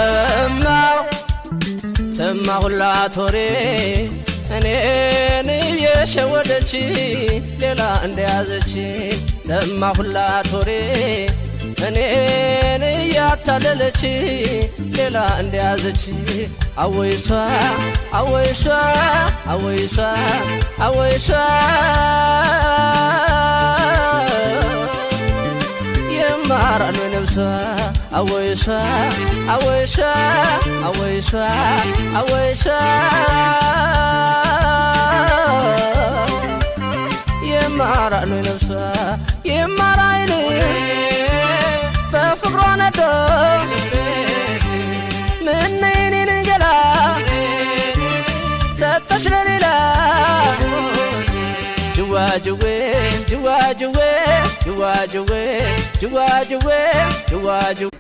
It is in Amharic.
ሰማሁ ሰማሁላት ወሬ፣ እኔን እየሸወደች ሌላ እንደያዘች። ሰማሁላት ወሬ፣ እኔን እያታለለች ሌላ እንደያዘች። አወይሷ አወይሷ አወይሷ አወይሷ፣ የማራል ነብሷ። አወይሷ አወይሷ አወይሷ አወይሷ፣ የማራል ነብሷ። የማራይል በፍቅሯ ነዶ፣ ምን የኔን ገላ ሰጠሽ ለሌላ። ጅዋ ጅዌ ጅዋ ጅዌ ጅዋ ጅዌ ጅዋ ጅዌ ጅዋ ጅዌ።